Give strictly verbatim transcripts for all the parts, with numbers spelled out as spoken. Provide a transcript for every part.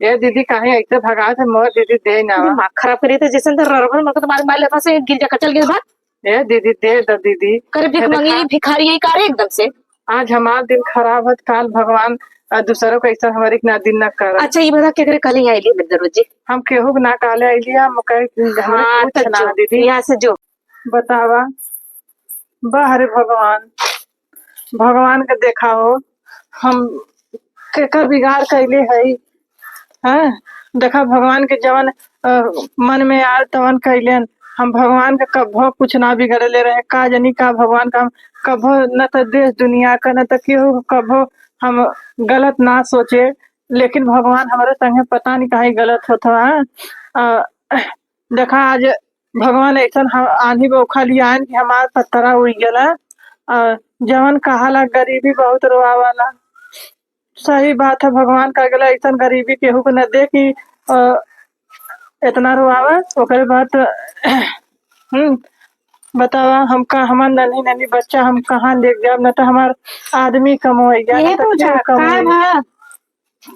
ए दीदी, काहे ऐसे भगावत है मोर दीदी, दे ना। दिमाग खराब करे थे, जैसे तो रबर मत तुम्हारे मार लेता से गिर जाकर चल गए भाग। ए दीदी, दे दो दीदी। करे भिख ये मांगी, देखा। भिखारी यही करे एकदम से। आज हमार दिन खराब है, काल भगवान, अ, दूसरों का ऐसा हमारे ना दिन ना कर। अच्छा, ये बता, केकरे कहले आइली बिंदर जी? हम केहू के ना कहले आइली, हम कहे कि हमरे हाँ, कुछ तब ना जो, दीदी। यहाँ से जो। बतावा, वाह रे भगवान, भगवान के देखा हो, हम केकर बिगाड़ कैले हई, हैं? देखा, भगवान के जवन, अ, मन में आल तवन कैलेन। हम भगवान के कभो कुछ ना बिगड़ले रहे, का जानी का भगवान का हम कभो न त देश दुनिया का, न त केहू कभो हम गलत ना सोचे, लेकिन भगवान हमरे संगे पता नहीं काहे गलत होत हवा। अ, देखा, आज भगवान ऐसन ह-, आन्ही बौखा लियाएन कि हमार पत्तरा उड़ गला। अ, जवन कहाला, गरीबी बहुत रोआवाला। सही बात है, भगवान का गला ऐसन गरीबी केहू के न दे कि, अ, इतना रोआवा। ओकरे बाद, हम्म, बतावा, हम का, हमार नन्ही नन्ही बच्चा हम कहाँ ले जाब? न तो हमार आदमी कमवैया, ये न तो पूछा, केहू का कमवैया। भा?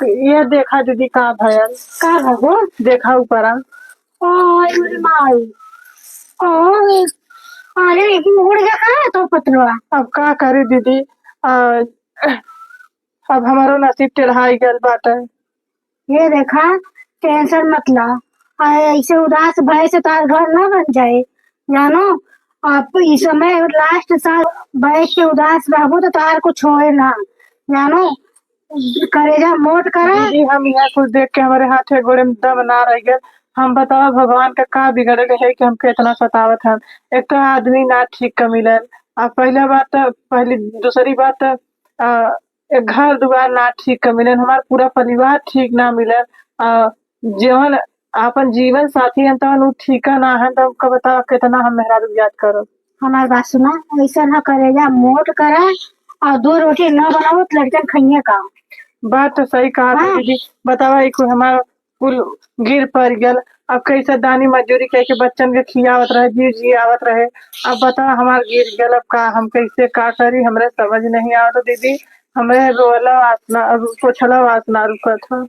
ये देखा दीदी, का भयल? का भा हो? देखा ऊपरा। ओए मेरी माई। ओए, अरे, लेकिन उड़ गया कहाँ है तो पतलवा? अब का करी दीदी, आ, अब हमारो नसीब टेढ़ाई गल बाटे। ये देखा, tension मत ला। आ, ऐसे उदास भय से तार घर ना बन जाए, जानो। आप इस समय last साल बैठ के उदास रहबो तो तार कुछ होए ना, जानो। करेजा मोट करा। दीदी, हम यहाँ कुछ देख के हमारे हाथे गोड़े में दम ना रह गए। हम बतावा, भगवान का का बिगड़ले है कि हमके इतना सतावत है? एक तो आदमी ना ठीक का मिलल, आ पहला बात तो, पहली, दूसरी बात तो, आ, एक घर दुआर ना ठीक का मिलन, हमार पूरा परिवार ठीक ना मिलन। आ, जवन आपन जीवन साथी हन, तवन उ ठीका ना हन, तब का बतावा, कितना हम मेहरारू याद करब। हमार बात सुना, ऐसा ना करेजा मोट करा, और दो रोटी ना बनाओ तो लड़कन खइए का? बात तो सही कहा था हाँ। दीदी, बतावा, ई कुल हमार कुल गिर पड़ गल। अब कैसे दानी मजूरी करके बच्चन के खियावत रहे, जीव जियावत रहे। अब बता, हमार गिर गल, अब का, हम कैसे का करी, हमरे समझ नहीं आवत दीदी। हमरे रोला आस ना, अब पोछला आस ना रुकत हो।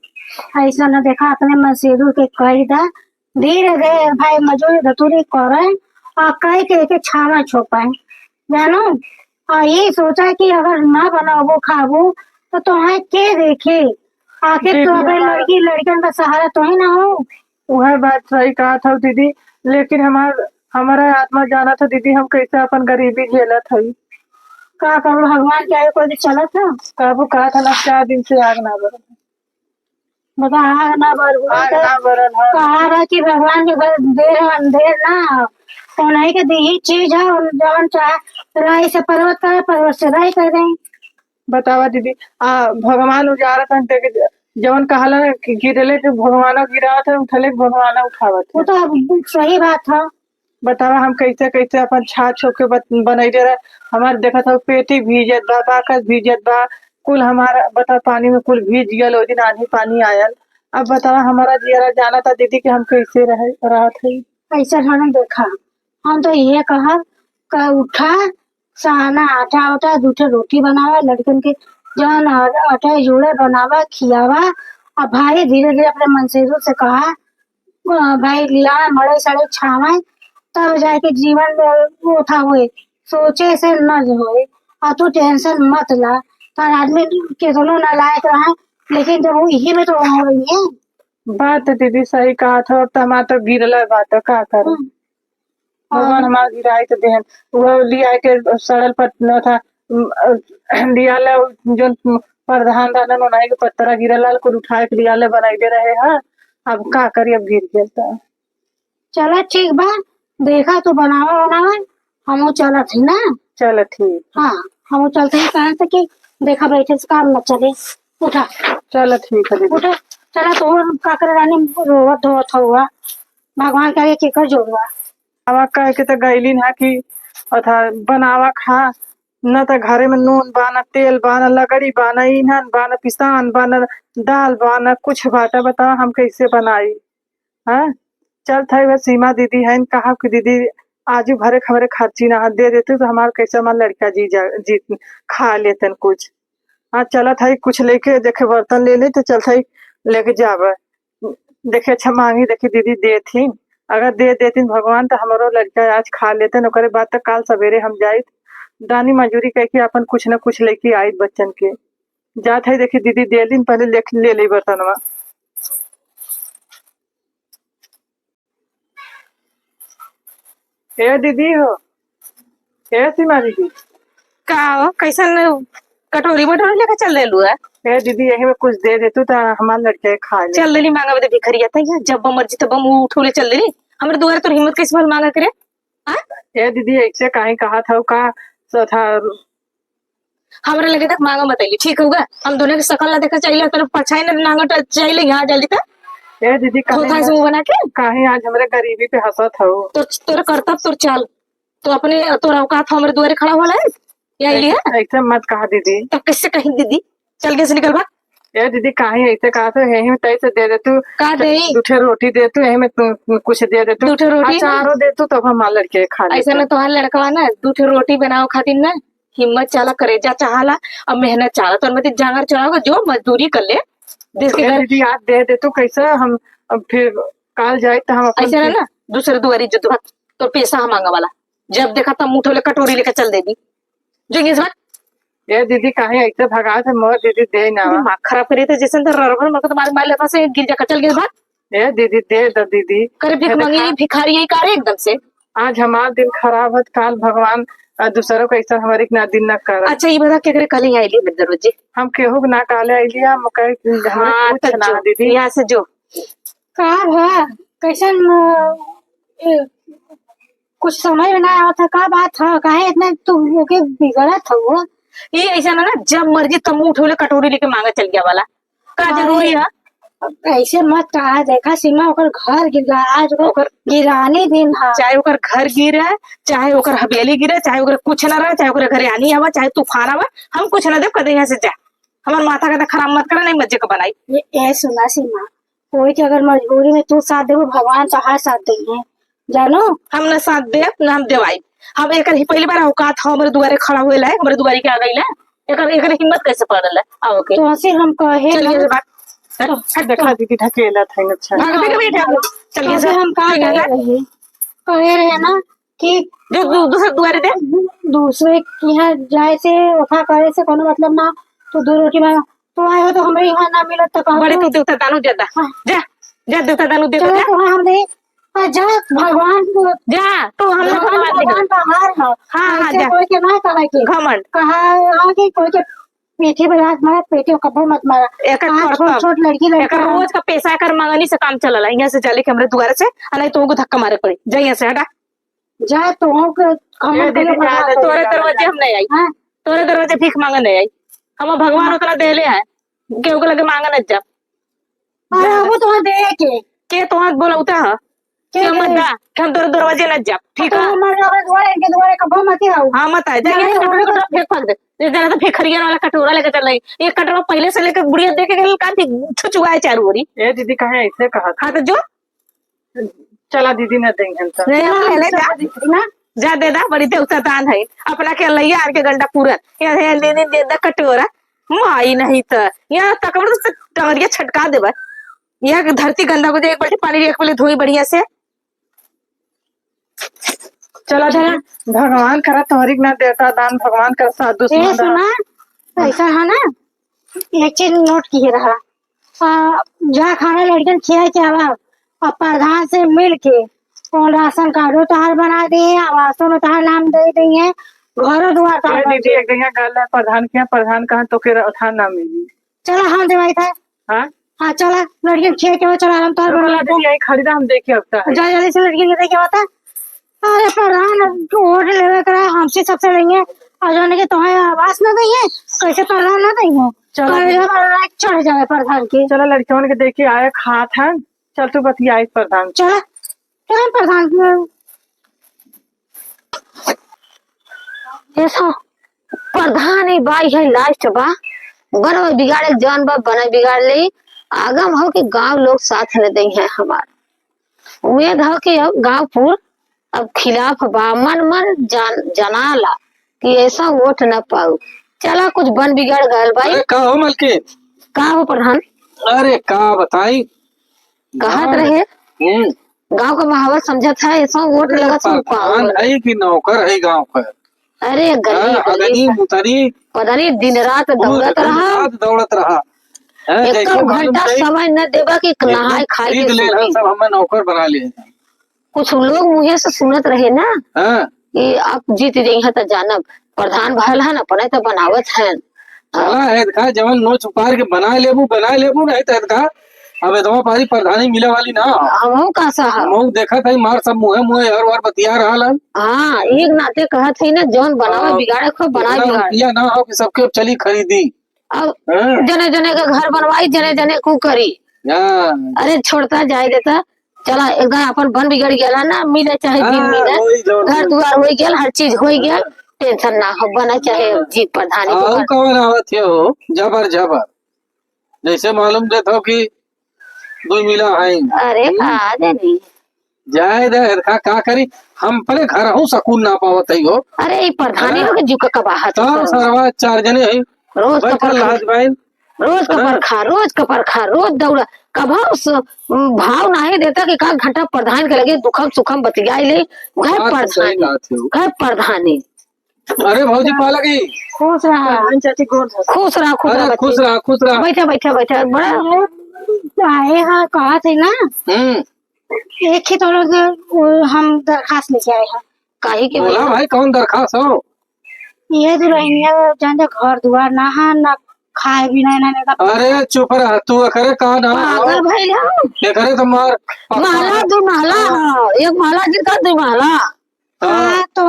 ऐसा न देखा, अपने मसीरू के कह दा, धीरे धीरे भाई मजूरी धतूरी करे, आ कह के, के छावा छोपाए, जानो। आ ये सोचा कि अगर ना बनाबो खाबो तो तोहे के देखे? आखिर दीदी, तो अबे हमार लड़की लड़कन का सहारा तो ही ना हो। उहे बात सही कहत हौ दीदी, लेकिन हमार, हमारा आत्मा जानत है दीदी, हम कैसे अपन गरीबी झेलत हई। का करूँ, भगवान के आगे कोई भी चलत है? काबू कहत है ना, चार दिन से आग ना बरल। बता, आग ना बरल। आग ना बरल है। कहा बा कि भगवान के बस देर अंधेर ना, उन्हीं के दी चीज है, उन जवन चाहे राई से पर्वत करे, पर्वत से राई करे। बतावा दीदी, आ भगवान उजारत हन, देख, जवन कहला ना कि गिरले के भगवान गिरावत है, उठले के भगवान उठावत वो है। तो अब सही बात है। बतावा, हम कैसे कैसे अपन छाछ होके बत-, बनैले रहे। हमार देखत हो पेटी भीजत बा, बाकस भीजत बा, कुल हमार, बता, पानी में कुल भीज गल। ओइ दिन आन्ही पानी आयल। अब बतावा, हमारा जियरा जानता दीदी कि हम कैसे रहे, रहत है। ऐसे हम देखा, हम तो ये कहब कि उठा, साना आटा उटा, दू ठे रोटी बनावा, लड़कन के जौन आ-, आटा जोड़े बनावा, खियावा। आ भाई धीरे धीरे अपने मनसेरू से कहा, अ, भाई लिया मड़े सड़े छावे, तब जाके जीवन में वो था होए, सोचे से न होए। और तू tension मत ला, तार आदमी केतनो नालायक रहा, लेकिन जब वो यही में तो हो रही है। बात तो दीदी सही कहा था, अब तो हमार तो गिरला बात, तो का करूँ? हम्म। भगवान हाँ। हमार गिराई तो देहन, वो लिया के सड़ल पत-, न था, उम, अ, लिया ले, जोन प्रधान रहलन, उन्हीं के पत्तरा गिरल रहल, कुल उठाए के लिया ले, बनाई दे रहे हैं। अब का करी, अब गिर गया तो। चला ठीक बा, देखा तू बनावा, बनावा, हमहू चलत ही ना। चल ठीक। हाँ, हमहू चलत ही, कहाँ से कि देखा बैठे से काम न चले। उठा। चल ठीक है दीदी। उठा, चला तो और का करे रानी, रोवत धोवत हुआ, भगवान के आगे केकर जोड़वा। आवा कह के तो गईलिन हा कि अथा बनावा खा, न त घरे में नून बा, न तेल बा, न लकड़ी बा, न ईंधन बा, न पिसान बा, न दाल बा, न कुछ बा। त बतावा हम कैसे बनाई? हाँ, चल थाई वह सीमा दीदी है, कहा कि दीदी आजू भरे के हमरे खर्ची ना दे देते तो हमार कैसे हमार लड़का जी जा, जी खा लेतन कुछ। हाँ, चलत है कुछ लेके देखे बर्तन ले ले तो चलत है लेके जावे। देखे, अच्छा मांगी, देखे दीदी देथिन, अगर दे देथिन भगवान तो हमरो लड़का आज खा लेते, ओकरे बाद तो काल सवेरे हम जाइत दानी मजूरी करके अपन कुछ न कुछ लेके आइत बच्चन के। जात है, देखे दीदी देलिन, पहले ले, ले ले बर्तनवा। ए दीदी हो, ए सीमा दीदी। का हो, कैसन कटोरी मटोरी लेके चल देलू है? ए दीदी, यही में कुछ दे दे तू तो हमार लड़के खा ले। चल देली मांगा बदे भिखरिया, तैया जब मर्जी तब मुंह उठौले चल देली। हमरे दुआरे तोर हिम्मत कैसे भल मांगा करे? हाँ? ए दीदी, ऐसे काहे कहा था का? सो था। हमरा लगे तक मांगा मत अइली, ठीक होगा? हम दोनों के शकल ना देखा चाहिए, तोर परछाई ना नांगा चाहिए यहाँ जल्दी तक। ए दीदी, काहे धोखा से आज, मुंह बना के। काहे आज हमरे गरीबी पे हंसत हो? तो तोर करतब तोर चाल, तो अपने तोर औकात हमरे दुआरे खड़ा होला है? या अइली है? ऐसे, ऐसे मत कहा दीदी। तब कैसे कहीं दीदी? चल गए से निकल भाग। ए दीदी, काहे ऐसे कहा तो यही में तैसे दे दे तू। का दे? दू ठे रोटी दे तू, यही में तू कुछ दे दे तू। दू ठे रोटी ना? अचारो दे तू, तब हमार लड़के खा ऐसे लेते। ना तोहार लड़का ना दू ठे रोटी बनाओ खातिर ना हिम्मत चाला, करेजा चाहला, अब मेहनत चाहला। तो मैं जांगर चलाओगे, जो मजदूरी कर ले, देश के ए घर। दीदी, आज दे दे तू, कैसे हम अब फिर काल जाए तो हम अपन ऐसे ना, चीज ना, दूसरे दुआरी जो तू, तो पैसा हम मांगा वाला, जब देखा तब मुंह उठौले कटोरी लेके चल देबी। जो ये बात। ए दीदी, काहे ऐसे भगात है मोर दीदी, दे ना। दिमाग खराब करे तो जैसे तो रबर मत मार मार लेता से गिर जा, चल गए भाग। ए दीदी, दे दो दीदी। करे भिख ए मांगी, देखा। भिखारी है का रे एकदम से। आज हमार दिन खराब है, काल भगवान, अ, दूसरों का ऐसा हमारे इतना दिन ना कर। अच्छा, ये बता, केकरे कल ही आइली मेरे दरवाजे? हम केहू के ना काले आइली, हम कहे कि हमारे हाँ, कुछ तो ना जो, दीदी। यहाँ से जो। का भा, कैसन, अ, ए, कुछ समझ में ना आवत है, का बात है, काहे इतना तू ओके बिगड़त हो? ये ऐसा ना, ना, जब मर्जी तब मुंह उठौले कटोरी लेके मांगा चल गया वाला। का अरे, जरूरी है? अब ऐसे मत कहा, देखा सीमा, ओकर घर गिर गया, आज ओकर ओकर गिरानी दिन है। चाहे ओकर घर गिरे, चाहे ओकर हवेली गिरे, चाहे ओकर कुछ ना रहे, चाहे ओकर घरे आनी आवा, चाहे तूफान आवा, हम कुछ ना देब, कदे यहाँ से जा। हमार माथा का खराब मत करा, नहीं मजे का बनाई। ये, ए सुना सीमा, कोई के अगर मजबूरी में तू साथ देबो, भगवान तोहार साथ देइहैं, जानो। हम न साथ देब, न हम देवाई। हम एकर ही पहली बार औकात हो हमरे दुआरे खड़ा होए लायक, हमरे दुआरे के आ गई ला। एकर, एकर हिम्मत कैसे पड़ल है? आओ के। तो हंसी हम कहे चल ना। ये बात। हट, हट, देखा दीदी ढकेला था, अच्छा। भाग, भाग, भाग, भाग। चल ये तो से हम का चल ये कहे से। रहे? कहे रहे ना कि जो दू-, दूसरे दुआरे दे। दूसरे के यहाँ जाए से, वफा करे से कोनो मतलब ना। तो दो रोटी मांगा, तो आए हो तो हमरे यहाँ ना मिलत तो कहो बड़े तो। तू देवता दानू ज्यादा। हाँ। जा, जा देवता दानू देवता चलो जा। तो हम दे, आ, जा भगवान को, जा, तू हम लोग भगवान भगवान देखा। बाहर है। हाँ, हाँ, ऐसे जा। कोई के ना कहे के। घमंड। कहा, हाँ, कि कोई के पीठी पे लात मारा, पीठी को कब्बो मत मारा। एकर आज छोट, करतब। छोट लड़की, लड़का एकर है। रोज का पैसा एकर मंगनी से काम चलला। यहाँ से जाले के हमरे दुआरे से, आ नहीं तो उनको धक्का मारे पड़ी। जा यहाँ से, हटा। जा, तोहू के हमर ए, दीदी, कहियो जा, बना जा, दो। तोरे दरवाजे हम नहीं आई। हाँ। तोरे दरवाजे भीख मांगे नहीं आई। हम भगवान उतना देले है, केहू के लगे मांगे न जा। हाँ, जा। वो तो दे के। के तोहार बोलौता है? के के मत दे? जा, कि हम तोरे दरवाजे न जा, ठीक तो है? हमारे अगर दुआरे, इनके दुआरे कब्बो मत ही आओ। हाँ, मत आए। जा, नहीं, ये तो कटोरा, हमारे कटोरा फेंक, फेंक दे। ये जाना तो फेंक खरिया वाला कटोरा लेके चल रही। ये कटोरा पहले से लेके बुढ़िया देखे गए, का थी छुचुआए चारू ओरी। ए दीदी, काहे ऐसे कहा था? हाँ, तो जो चला दीदी, ना देंगे हम तो। नहीं, हम ले ले, जा। चला दीदी, ना। जा दे दा, बड़ी देवता दान है। अपना के लैया आर के गंडा पूरा। ये, ये, ले, ले, दे दा कटोरा। माई नहीं तो। यहाँ तक बड़ से टंगरिया छटका देबा। यहाँ के धरती गंदा हो जाए, एक बाल्टी पानी, एक पहले धोई बढ़िया से। चला दीदी, भगवान करा तोहरी के ना देवता दान, भगवान करा साथ ए, दुश्मन रहा। सुना, ऐसा है ना, एक चीज नोट किए रहा। आ, जा खाना लड़कन खिया के आवा, और प्रधान से मिल के कौन राशन कार्डो तोहार बना दिए, आवासो में तोहार नाम दे दिए, घरो दुआर तोहार ए बन दीदी, जाए। एक जगह गल है प्रधान के यहाँ, प्रधान कहाँ तो के र-, थान ना मिली। चला, हम देवाई था। हाँ? हाँ, चला, लड़कन खिया के आवा, चला, हम तोहार रुको बना ना देते। दीदी, यहीं खड़ी रहा, हम देख के आता है। जा जल्दी से लड़कन के देख के आता। अरे प्रधान, वोट लेवे के रहा, हमसे सबसे लेंगे, और जाने के तोहे आवास ना देंगे, कैसे प्रधान ना देंगे? चलो। करेजा पर चढ़ जावे प्रधान के। चलो, लड़कियों के देख के आए, खात हैं। चल, तू बतिया इस प्रधान से। चल, चल प्रधान के। देखो, प्रधान ही बाई है, लास्ट बा। बनवे बिगाड़े के जौन बा, बनवे बिगाड़ ले। आगम हो कि गांव लोग साथ में दे हैं हमार। उम्मीद हो कि अब गांव पुर अब खिलाफ बा, मन मन जान, जनाला कि ऐसा वोट न पाऊ। चला, कुछ बन बिगड़ गल भाई। अरे, का हो मलकिन? का हो प्रधान? अरे, का बताई, कहत हाँ। रहे, हम्म। गाँव का माहौल समझत है, ऐसा वोट अरे, लगत है प्रधान पागल। है कि नौकर है गाँव का? अरे, गली, हाँ, गली अगनी सब। मुतरी, पता नहीं, दिन रात पूरे दौड़त दिन रहा। रात दौड़त रहा। हाँ, एक जैसे तो मालूम घंटा चली, समय न देबा कि एक नहाए दिन खाए खरीद के ले सूती। सब हमें नौकर बना लिए। कुछ लोग मुँहे से सुनत रहे ना, हाँ। कि आप जीत जइहा त जानब, प्रधान भयल हन, अपने त बनावत हन। चला, एतका जवन नोच उपार के बना लेबू, बना लेबू, नहीं त एतका अब एतवा पारी प्रधानी मिले वाली ना। हमहू का सा हम। हमहू देखत हई, मार सब मुँहे मुँहे हर वार बतिया रहल हन। हाँ, एक नाते कहत हई ना, जवन बनावे हाँ, बिगाड़े, खूब बनाए इतना बिगाड़े। रुपया ना हो कि सबके चली खरीदी। अब हाँ। जने जने के घर बनवाई, जने जने को करी। हाँ। अरे छोड़ता, जाए देता, चला एकदम अपन बन बिगड़ गया ना, मिले चाहे दिन हाँ, मिले, वही जौन घर दुआर हो गया, हर चीज हो गया, हाँ। टेंशन ना हो, बना चाहे हाँ। जी प्रधानी हाँ, को वो कर। कौन आवत है हो, जबर जबर, जैसे मालूम देत हो कि दुई मिला है। अरे हम्म। का जानी। जाए दे, का, का करी? हम अपने घर हूँ सकून ना पावत है हो। अरे, ई प्रधानी हाँ। लोग जुका कबाहत तो है। सरवा चार जने है। रोज का बैठल परखा। रहत भाई। रोज का हाँ। परखा, रोज का परखा, रोज दौड़ा। कभो स-, भाव नाहीं देता कि का घंटा प्रधान के लगे दुखम सुखम बतियाई ले। घर बात तो सही प्रधानी, बात है। घर प्रधानी। अरे भौजी पाला की। खुश रहा। हाँ, चाची गोर धर। खुश रहा, खुश अरे रहा खुश बच्ची। रहा, खुश रहा। बैठा, बैठा, बैठा, बड़ा। अरे, आए हाँ, कहा थे ना। हम्म। एक ही तो लोग, वो, हम दरखास्त लेके आए हैं। काहे के बोला भैया? भाई, कौन दरखास्त हो? ये दुल्हनिया जान दे, घर दुआर ना है, ना खाए भी नहीं, ना, ना। अरे चुप रह तू, एकरे का ना हो? पागल भइल हो। एकरे तो मार। महला, दो महला हाँ। हो, एक महला जिनका दो महला। हाँ। हाँ, तो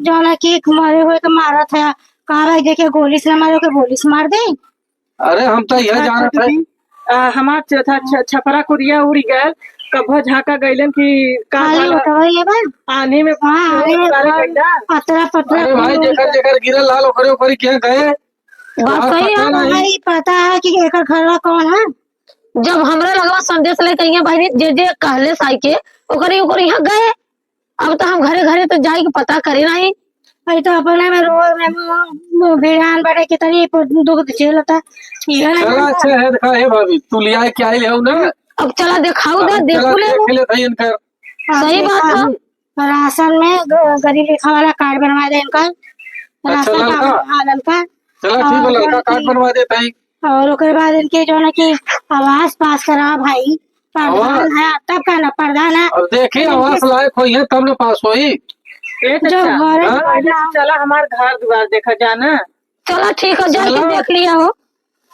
जौन है कि एक मरे हुए के मारत है, कहा भाई देखे गोली से ना मारे, ओके गोली से मार दे। अरे हम तो यह अच्छा, जानत है। दीदी, आ, हमार चौथा छ-, छपरा कुरिया उड़ी गयल, कब्बो झांका गइलन कि का खाली झाला? उठवा ये बा। आन्ही में हाँ, अरे उतारे बा, गइला। पतरा, पतरा अरे भाई, फूल जेकर, गया। जेकर गिरल लाल ओकरे, ओकरी के गए। बात बात सही पता है, नहीं। भाई, पता है कि एकर घरवा कौन है? जब हमरा लगवा संदेश लेके अइहे बहिनी, जे जे कहले साई के, ओकरे, ओकरे यहाँ गए। अब तो हम घरे घरे तो जाई के पता करे नहीं। भाई तो अपने में रो, में मुंह, मुंह भिड़ान बाटे, कितनी प-, दुख झेलता। ये ना चला, जानता। अच्छा है, देखा, हे भाभी, तू लिया के आई हो ना? अब चला देखाऊ दे, अब चला देखू ले। देख ले भाई इनकर। हाँ, सही बात देखा। है। राशन में ग-, गरीब रेखा वाला कार्ड बनवा दे इनका। अच्छा, राशन ललका? कार्ड, हाँ, ललका। चला, ठीक और है, ललका जौन कार्ड की बनवा देता है। और ओकर बाद इनके जौन है कि आवास पास करा भाई, प्रधान आवास? है, तब का ना प्रधान है। अब देखी, इनके आवास लायक होई है, तब ना पास होई। ए जो चाचा, घरे हाँ? पहले से चला हमार घर दुआर देखा जाना। चला ठीक है, जाके चला। देख लिया हो।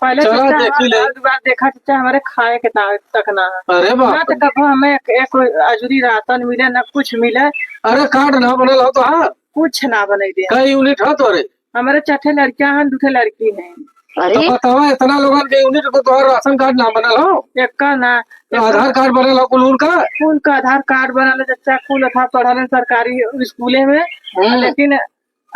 पहले चला, चाचा देखी हमार ले। घर दुआर देखा, चाचा हमारे खाए के ता-, तक ना है। अरे बाप ना तो रे। कबो हमें एक, एक अजूरी राशन मिले, ना कुछ मिले। अरे कार्ड ना बनल हो तो हाँ? कुछ ना बने दे। कई यूनिट हो तोरे? हमारे चार ठे लड़कियां हैं, दो ठे लड़की हैं। अरे। तो बतावा, इतना लोगन के यूनिट को तोहर राशन कार्ड ना बनल हो? एक्का ना। तो आधार कार्ड बनल हो कुल उनका? कुल का आधार कार्ड बनल है, बच्चा कुल था पढ़ल है सरकारी स्कूले में, हम्म। लेकिन,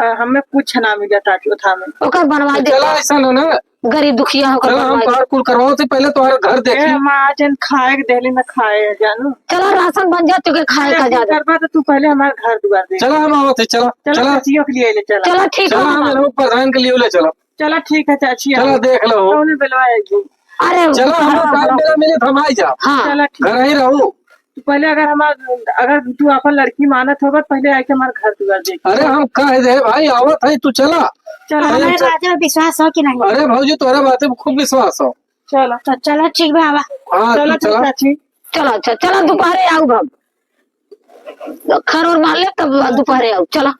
अ, हमें कुछ ना मिला था चौथा में। ओकर बनवा तो दे। चला, ऐसा ना ना। गरीब दुखिया होकर चला, हम बनवा दे। तोहर कुल करवाओ थे, पहले तोहर घर देखी। ए, माँ, आज हम खाए के देली ना खाए है, जानू। चला, राशन बन जा, तुके खाए का अरे, ज्यादा। करबा तो तू पहले हमार घर दुआर देख। चला, हम आवत है, चला, चला, चला। चाचियों के लिए ले चला। चला, ठीक चला, है। हम लोग प्रधान के लिए ले चला। चला, ठीक है, चाची, चला, आओ। देख लो। कौन बेलवा आएगी? अरे, चला, हम हाँ, लोग काम हाँ। मेरा मिले, हम आई जा। हाँ। चला, ठीक। घर ही रहू। तू पहले अगर हमार, अगर तू अपन लड़की मानत होगा, पहले आके हमार घर दुआर देख। अरे, हम कह दे भाई, आवत है, तू चला। चला। अरे, हमें चल। बात में विश्वास हो कि नहीं? अरे भौजी, तोहरे बाते में खूब विश्वास हो। चलो। तो चलो, ठीक बा, आवा। हाँ, चलो, तू ठीक चला। चाची। चलो, अच्छा, चलो, दोपहरे आऊ हम। खर और मार ले, तब दोपहरे आऊ, चलो।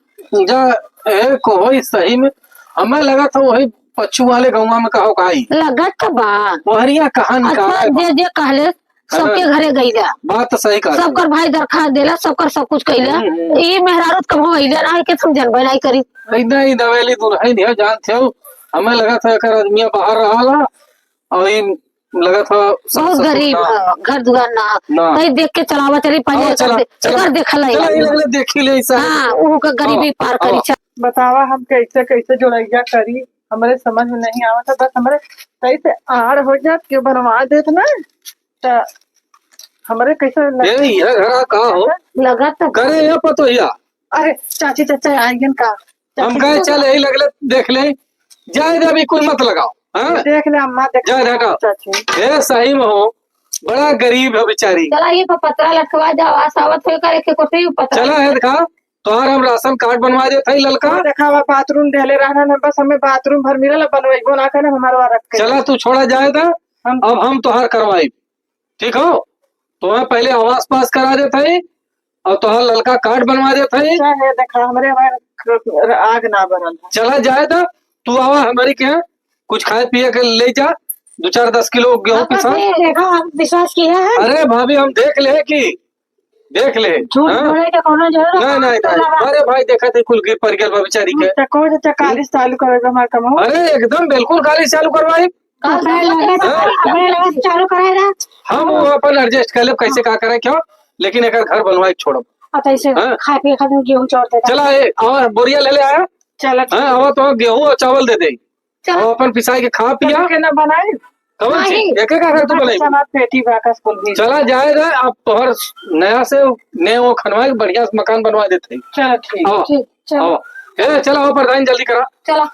जा, ए, कोई सही में, हमें लगा था वही पच्चू वाले गौवा में कहो का आई। लगत तो बा। वहरिया कहाँ निकाले अच्छा, बा? जे, जे कहले, सबके हाँ। घरे गईला। बात तो सही कहा। सबकर भाई दरखास्त देला, सबकर सब कुछ कईला। हम्म, हम्म। ई मेहरारू त कबो अइले ना है कि हम जनबे नहीं करी। ऐ नहीं, दवेली दुल्हन है, जानते हो, हमें लगा था एकर आदमिया बाहर रहाला, और ई लगा था बहुत गरीब है, घर दुआर ना। ना। कहीं देख के चलावा चली, पहले हाँ, एकर चला, दे-, चला। एकर देखल है चला, आदमी। ये लगले देखी ले, ऐसा है। हाँ, ऊ का गरीबी हाँ, पार करी, हाँ। चल। बतावा, हम कैसे, कैसे जोड़ैया करी, हमरे समझ में नहीं आवत है। बस हमरे कैसे आड़ हो जात, के बनवा देत ना, त हमरे कैसे ए, ये घरा का हो? लगा तो करे ये पतोहिया। अरे, चाची, चाचा, आइगन का? हम चाची, कहे, तो चल, यही लगले, देख ले, जाए दे, अभी कुछ मत लगाओ, हाँ? देख ले, अम्मा, देख जाए ले, हटा। चाची। ए, सही में हो, बड़ा गरीब है बेचारी। चला, ये पर पतरा लटकवा जाओ, आस आवत होई करे के कोठी पतरा। चला है, देखा, तोहार हम राशन कार्ड बनवा देत हई ललका। वो देखा, वो बाथरूम ढेले रहना ना, बस हमें बाथरूम भर मिलल, बनवाइबो ना करे, हमारे वहाँ रख के। चला, तू छोड़ा जाए दा, हम अब हम तोहार करवाई, ठीक हो? तोहार पहले आवास पास करा देत हई और तोहार ललका कार्ड बनवा देत हई। अच्छा है, देखा, हमरे हमारे आग ना बनल है। चला जाए दा, तू आवा हमारी के यहाँ, कुछ खाए पिए के ले जा, दो चार दस किलो गेहूं पिसा। देखा, हम विश्वास किया है। अरे भाभी, हम देख ले कि देख ले, झूठ हाँ? बोले के कोनो जरूरत नहीं, नहीं, नहीं। अरे भाई, देखा थे, कुल गिर पड़ गया बा बेचारी के। तो कौन से काली चालू करेगा हमार कमाओ? अरे एकदम बिल्कुल काली चालू करवाई। काल से लगे, हाँ? अपने लगे से चालू करेगा। हम वो अपन एडजस्ट कर लेब, कैसे का करे, क्यों? लेकिन एकर घर बनवाई छोड़ब। और तो ऐसे हाँ? खाए पिए खातिर गेहूं चाउर देता। चला, ए, आवा, बोरिया ले ले आया। चला, ठीक हाँ, है। आवा, तो गेहूं और चावल दे दे। चल। और अपन पिसाई के खा पिया। के ना बनाई? कवन नहीं। चीज? एक एक आकर तू बनाई। हमार पेटी बा, कस कुल भी। चला जाए रे, अब तोहर नया से नए वो खनवा के बढ़िया से मकान बनवा देते हैं। चला ठीक। हाँ। ठीक, चल। हाँ। ए, चला हो प्रधान, जल्दी करा। चला।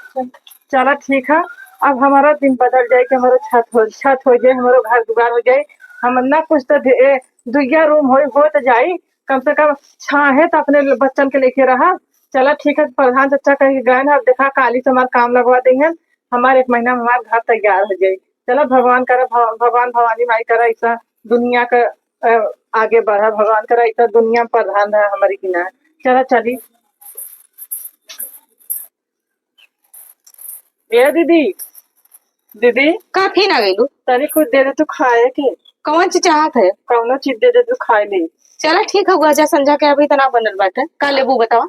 चला ठीक है, अब हमारा दिन बदल जाए कि हमारा छत हो, छत हो जाए, हमारा घर दुआर हो जाए, हम ना कुछ तो दे-, ए, दुइया रूम हो, हो तो जाई, कम से कम छाहे तो अपने बच्चन के लेके रहा। चला ठीक है, प्रधान चाचा कह के गए ना, अब देखा काली से हमार काम लगवा देंगे, हमार एक महीना में हमार घर तैयार हो जाई। चला भगवान करे, भग-, भगवान भवानी माई करे ऐसा दुनिया का, अ, आगे बढ़ा, भगवान करे ऐसा दुनिया में प्रधान रहा हमारी की ना। चला चली। ए दीदी, दीदी। का फिर आ गइलू? तनी कुछ दे दे तू खाए के। कौन चीज चाहत है? कौनो चीज दे दे तू खाए ले। चला ठीक है, गुआ जा संझा के अभी तना बनल बाटे। का लेबू बतावा?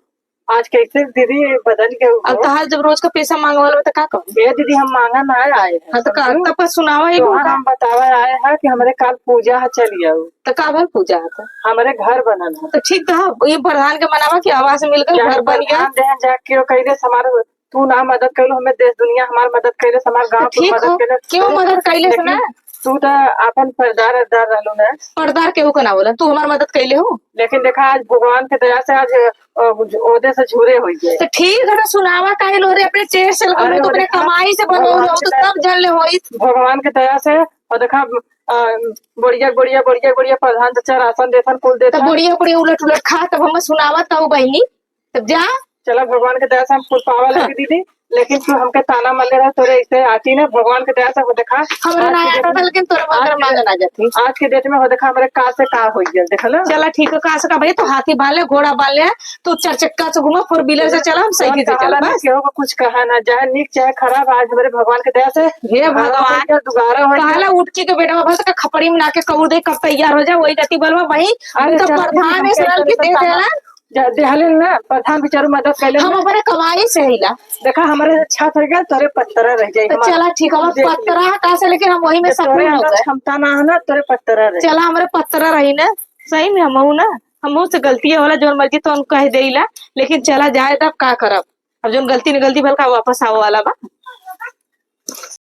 आज कैसे दीदी बदल गए हो? अब तहार जब रोज का पैसा मांगवाल हो तो का कहूँ? ए दीदी, हम मांगा ना आए हैं, हाँ, तो का, समझू? तब पर सुनावा ही तोहार होगा। हम बतावा आए हैं कि हमरे काल पूजा है, चली आओ। तो का भल पूजा है तो? हमरे घर बनल है। तो ठीक तो है, ये प्रधान के मनावा कि आवास मिल गए, चाहे घर बन गया। प्रधान देहन जाके वो कह दे, हमारे तू ना मदद कैलू, हमें देश दुनिया हमार मदद कैले, हमार गाँव तो कुल ठीक मदद हो, कैले। क्यों मदद कैले से लेकिन ना? तू तो आपन पर्दार अर्दार रहलू ना। पर्दार केहू के ना बोला, तू हमार मदद कैले हो। लेकिन देखा, आज भगवान के दया से आज, अ, ओदे से झूरे हो गए। तो ठीक है, तो सुनावा काहे लो रे, अपने चेहरे से अरे, तो अपने देखा, कमाई से बनवाऊ भगवान रहो, के तो दया तब से, जल ले होई। भगवान के दया से, और देखा, अ, बढ़िया, बढ़िया, बढ़िया, बढ़िया प्रधान चाचा राशन देथन, कुल तो देथन। बढ़िया, बढ़िया उलट उलट खा, तब हम सुनावा तो बहिनी। तब जा। चला, भगवान के दया से हम कुल पावा लगे, हाँ। दीदी, लेकिन तू हमके ताना मरले रहा, तोरे ऐसे आती ना, भगवान के दया से हो देखा, हमरा आज ना के date आता में, था, लेकिन तोरा आज मंत्र के मांगे ना जाती। आज के date में हो देखा, हमरे का से का हो गया, देख लो। चला, ठीक है, का से का भाई, तू हाथी बांध ले, घोड़ा बांध ले, तू चार चक्का से घूमा, four wheeler से चला, हम साइकिल से चला, बस। केहू को कुछ कहा ना जाए, नीक चाहे खराब, आज हमरे भगवान के दया से हे भगवान, दोबारा हो गया। कहला उठ के, के बेटा, बस का खपड़ी में ना के कौर दे, कब तैयार हो जाए, वही गति बोलवा भाई। अरे, हम तो चला, प्रधान है, सरल के दे देला। जा, देहले ना, प्रधान बेचारू मदद कैले हम ना। अपने कमाई से हिला। देखा, हमरे छत हो गया, तोरे पत्तरा रह जाई तो हमार। चला, ठीक है, हम देख ले। पत्तरा है, का से, लेकिन हम वही में तो तोरे सकून हो अंदर गए। क्षमता ना है ना, तोरे पत्तरा रह चला, हमरे पत्तरा रही ना, सही में हमहू ना, हमहू से गलतियाँ होला, जौन मर्जी तौन कह देइला, लेकिन चला जाए, तब का करब, अब जौन गलती न गलती भलका वापस आवे वाला बा।